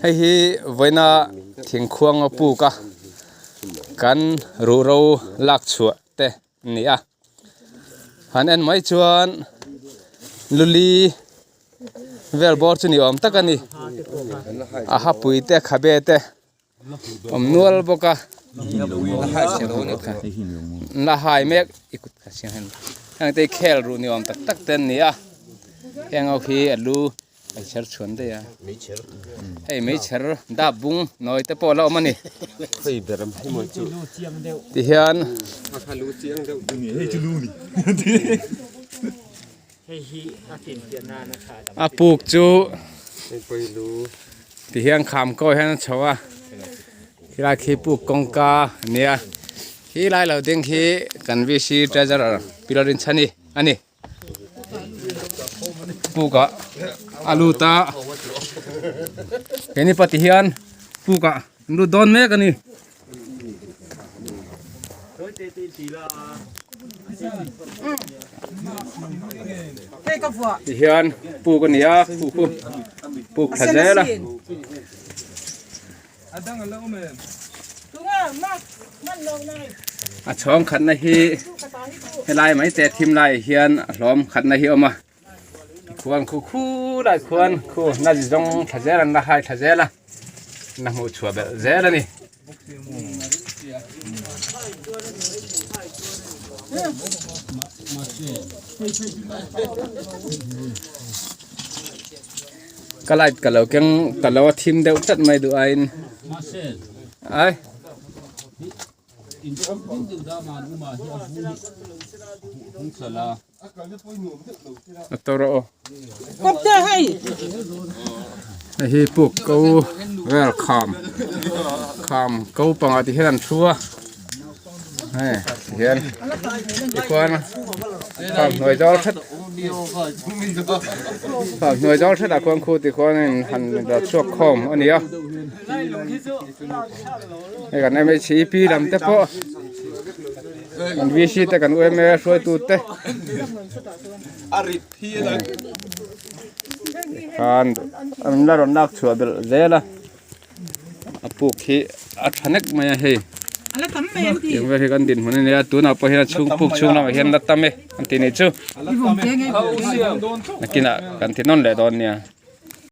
Hei hi vawiina thingkhuang a puk a kan ruhro lak chhuah te a ni a han en mai chuan luli vel bawr chu ni awm tak a ni a hapui te khabe te awm nual bawk a la hai mek i kut kha siam hian heng te hi khel ruh ni awm tak tak te an ni a heng ho hi a lu a chher chhuan daih a hei meichher dap bung nawi te pawh a la awm a ni tihian a puk chu ti hian kham kawi hian a chho a khilai khi puk kawngka a nia khilai lo ding khi kan V C treasurer Pi Lalrinchhani a ni puk ah a lut a keini pawh ti hian puk ah an lut dawn mek a ni. Ti hian puk a ni a puk chu puk thla zel a. A chhawng khatna hi helai mai te thim laiah hian a hlawm khatna hi a awm a khuan khu khu lai khuan khu na zawng thla zel an la hai thla zel a na hmuh chhuah belh zel a ni. Ka light ka lo keng ta lo a thim deuh tlat mai duh aiin ai. A tawrh aw. Hei hi puk ko vel kham kham ko pangah ti hian an thu a hei ti hian tikhuan kham hnuai zawr that kham hnuai zawr that ah khuan khu tikhuan in han la chhuak khawm a ni a hei kan M_H_E_P lam te pawh. Kan VC te kan UMA hruaitu te khan an la rawn lak chhuah belh zel a a puk hi a tha nek mai a hei tiang vel hi kan dinhmun a nia tunah pawh hian a chhung puk chhung lamah hian la tam e an ti nih chu nakinah kan ti nawn leh dawn nia.